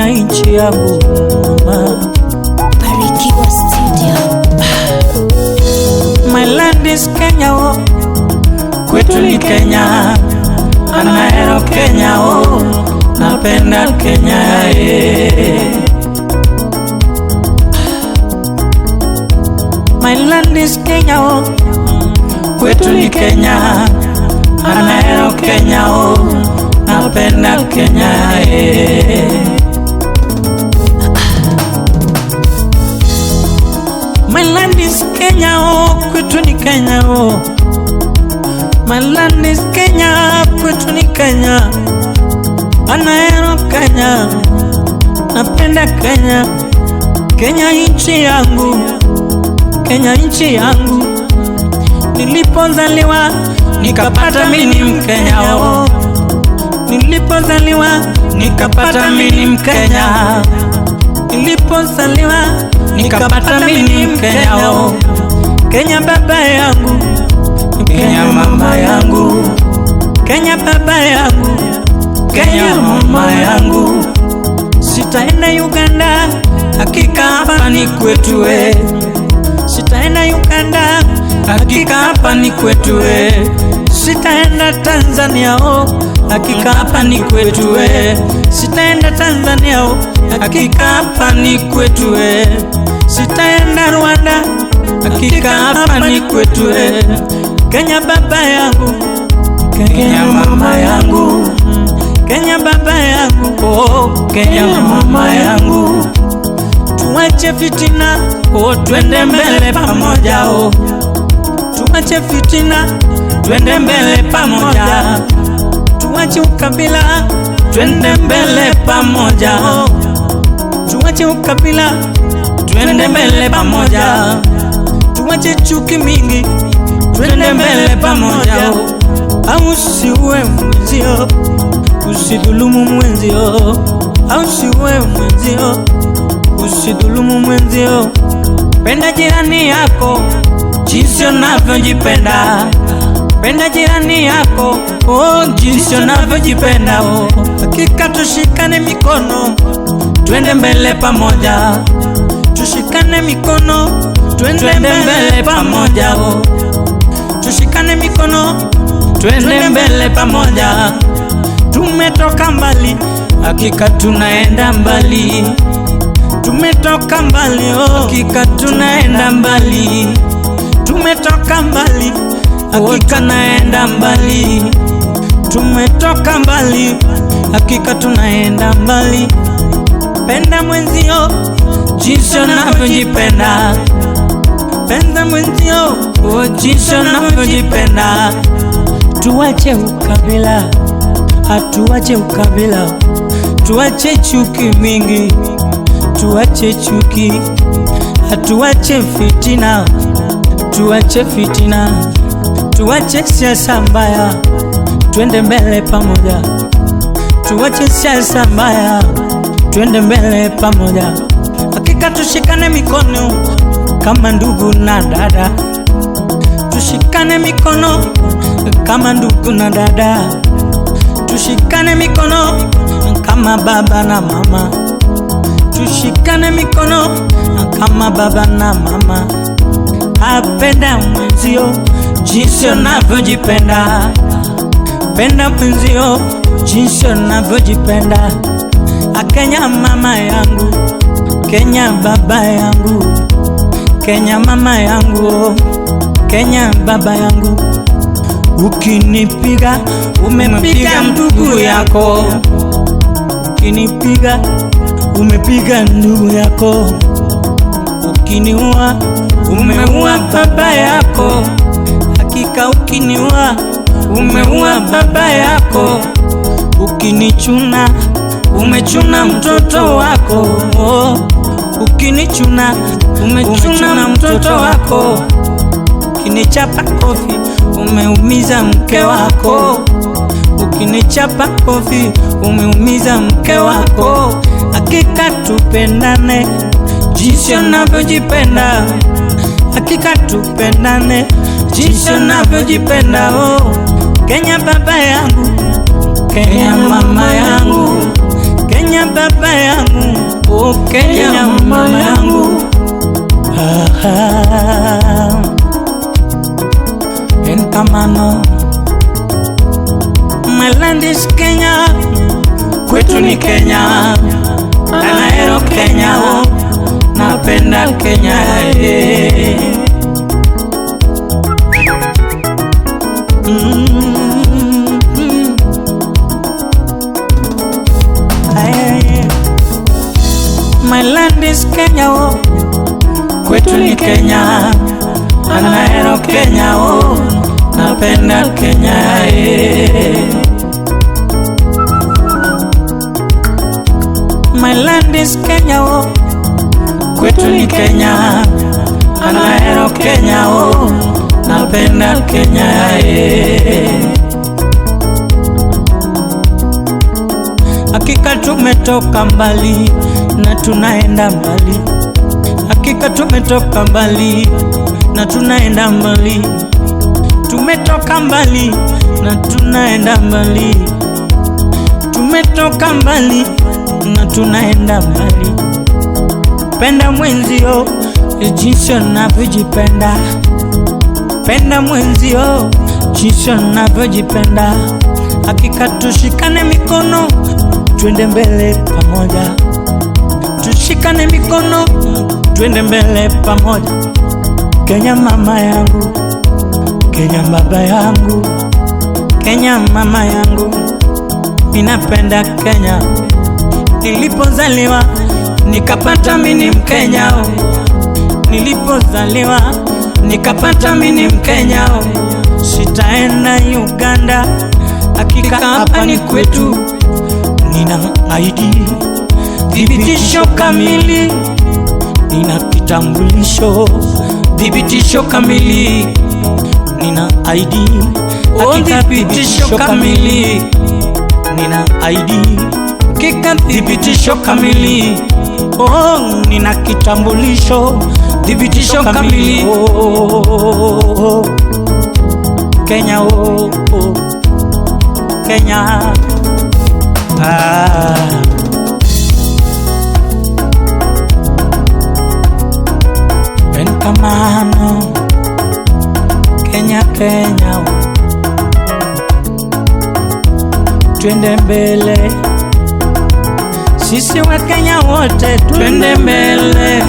Kenya nchi yangu mama. Barikiwa Studio. My land is Kenya, oh. Kwetu ni Kenya, anaero Kenya, oh. Napenda Kenya, eh. My land is Kenya, oh. Kwetu ni Kenya, anaero Kenya, oh. Napenda Kenya, eh. My land is Kenya, oh, kwetu ni Kenya, oh. My land is Kenya, kwetu ni Kenya. Anaero Kenya, napenda Kenya. Kenya nchi yangu, Kenya nchi yangu. Nilipozaliwa nikapata mimi Mkenya, oh. Nilipozaliwa nikapata mimi Mkenya. Nilipozaliwa nikapata mimi Mkenya, oh. Kenya baba yangu, Kenya mama yangu, Kenya baba yangu, Kenya mama yangu. Sitaenda Uganda, hakika hapa ni kwetu we. Sitaenda Uganda, hakika hapa ni kwetu we. Sitaenda Tanzania, oh, hakika hapa ni kwetu we. Sitaenda Tanzania, oh, hakika hapa ni kwetu we. Sitaenda Rwanda, hakika hapa ni kwetu we. Kenya baba yangu, Kenya mama yangu, Kenya baba yangu, oh, Kenya mama yangu. Tuache fitina, oh, twende mbele pamoja, oh. Tuache fitina, twende mbele pamoja. Tuache ukabila, twende mbele pamoja, oh. Tuache ukabila, twende mbele pamoja. Tuache chuki mingi, twende mbele pamoja, oh. Au usiue mwenzio, usidhulumu mwenzio. Au usiue mwenzio, usidhulumu mwenzio. Penda jirani yako jinsi unavyojipenda. Penda jirani yako, oh, jinsi unavyojipenda, oh. Hakika tushikane mikono, twende mbele pamoja. Tushikane mikono, twende mbele pamoja, oh. Tushikane mikono, twende mbele pamoja. Tumetoka mbali, hakika tunaenda mbali. Tumetoka mbali, oh, hakika tunaenda mbali. Tumetoka mbali, hakika naenda mbali. Tumetoka mbali, hakika tunaenda mbali. Penda mwenzio jinsi unavyojipenda. Penda mwenzio, oh, jinsi unavyojipenda. Tuache ukabila, hatuache ukabila. Tuache chuki mingi, tuache chuki. Hatuache fitina, tuache fitina. Tuache siasa mbaya, twende mbele pamoja. Tuache siasa mbaya, twende mbele pamoja. Hakika tushikane mikono kama ndugu na dada. Tushikane mikono kama ndugu na dada. Tushikane mikono kama baba na mama. Tushikane mikono kama baba na mama. Apenda mwenzio jinsi unavyojipenda. Penda mwenzio jinsi unavyojipenda. Kenya mama yangu, Kenya baba yangu, Kenya mama yangu, Kenya baba yangu. Ukinipiga umepiga ndugu yako. Ukinipiga umepiga ndugu yako. Ukiniua umeua baba yako. Hakika ukiniua umeua baba yako. Ukinichuna umechuna mtoto wako, oh. Ukinichuna umechuna mtoto wako. Ukinichapa kofi umeumiza mke wako. Ukinichapa kofi umeumiza mke wako. Hakika tupendane jinsi unavyojipenda. Hakika tupendane jinsi unavyojipenda, oh. Kenya baba yangu, Kenya mama yangu, Kenya Kenya baba yangu, oh Kenya mama yangu. Ah, enkamano. My land is Kenya, kwetu ni Kenya, Anaero Kenya, oh, napenda Kenya eh. Aye. My land is Kenya, oh, kwetu ni Kenya, Anaero Kenya, oh, napenda Kenya eh. My land is Kenya, oh, kwetu ni Kenya, Anaero Kenya, oh, napenda Kenya eh. Hakika tumetoka mbali na tunaenda mbali. Hakika tumetoka mbali na tunaenda mbali. Tumetoka mbali na tunaenda mbali. Tumetoka mbali na tunaenda mbali. Penda mwenzio jinsi unavyojipenda. Penda mwenzio jinsi unavyojipenda. Hakika tushikane mikono twende mbele pamoja. Tushikane mikono twende mbele pamoja. Kenya mama yangu, Kenya baba yangu, Kenya mama yangu, ninapenda Kenya. Nilipozaliwa nikapata mimi Mkenya, nilipozaliwa nikapata mimi Mkenya. Sitaenda Uganda, hakika hapa ni kwetu. Nina ID, thibitisho kamili, nina kitambulisho, thibitisho kamili, nina ID, hakika thibitisho kamili, nina ID, hakika thibitisho kamili, oh, nina kitambulisho, thibitisho kamili, oh, Kenya, oh, oh, Kenya. Ah. Enkamano, Kenya, Kenya, twende mbele, sisi wa Kenya wote twende mbele,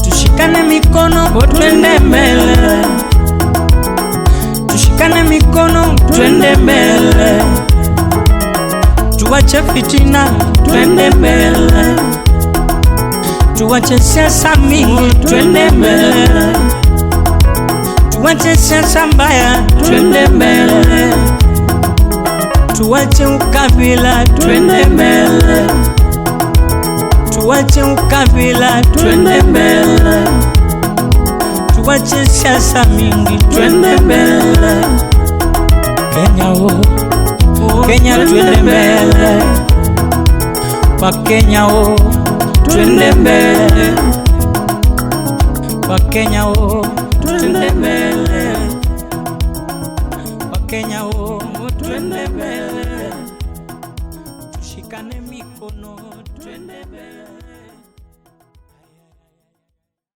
tushikane mikono twende mbele, tushikane mikono twende mbele, tuache fitina twende mbele, tuache siasa mingi twende mbele, tuache siasa mbaya twende mbele, tuache ukabila twende mbele, tuache ukabila twende mbele, tuache siasa mingi twende mbele. Kenya oh, Kenya twende mbele, wa Kenya oh, twende mbele, wa Kenya oh, twende mbele, wa Kenya oh, twende mbele, tushikane mikono.